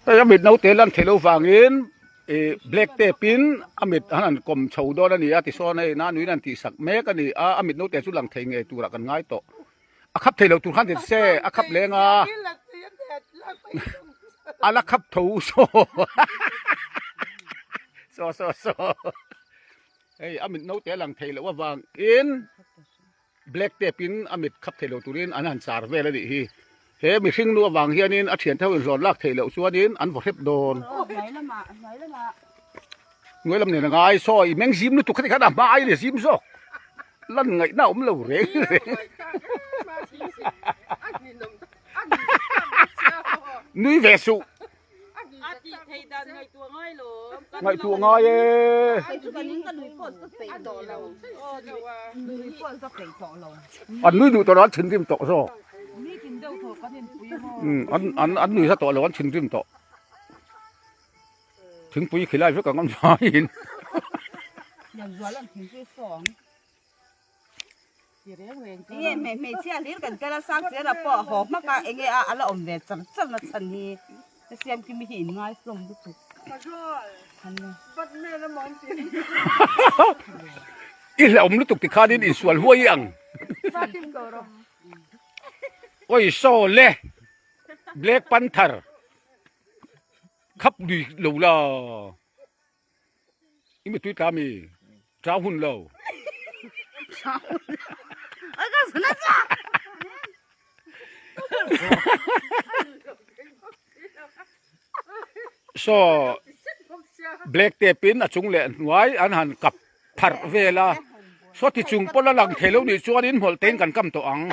Hei a mit naute lan theih loh vangin ih black tape in a mit an han kawm chho dawn a ni a tisawn hei nanuin an tihsak mek a ni a a mit naute chu lang thei ngei turah kan ngai tawh a khap thei lo tur khan ti se a khap leng a a la khap tho saw saw saw saw hei a mit naute a lang thei loh avangin. Black tape in a mit khap thei lo turin an han char vel a nih hi. He mihring nu avang hianin a thiante ho in zawn lak theih loh chuanin an vaw hrep dawn. Hnuai lam nen a ngai sawi meng zim lutuk khati khan a hma aiin a zim zawk. Lan ngaihna a awm lo reng reng. Nui ve suh. Ngaihtuah ngai e. An nui duh tawh lo an thinrim tawh zawk. An an an nui za tawh lo an thinrim tawh. Thingpui khilai vek ang an vaiin. Enge hmeichhia hlir kan kal a sang zel a pawh haw hmak a enge a ala awm ve char char na chhan hi ka siam khi mi hi in ngai hlawm lutuk I hlauhawm lutuk ti khanin insual huai i ang Oi saw le Black Panther khap lui lo la. I mitui tla mi chau hun lo. Saw black tape in a chung leh hnuai an han kap pharh vel a saw ti chung pawh la lang thei lo nih chuan in hmawlh tein kan kam tawh ang.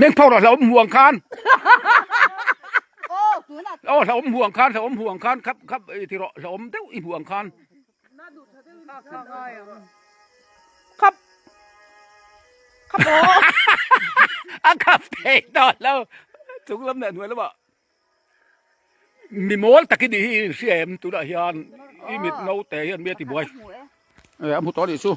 Meng phawrh a hlauhawm huang khan aw hlauhawm huang khan hlauhawm huang khan khap khap i ti rawh hlauhawm deuh i huang khan khap khap aw a khap thei tawh lo chung lam leh hnuai lamah mi mawl tak i nih hi i inhria em tunah hian i mit naute hian mi a ti buai a hmu tawh a nih chu.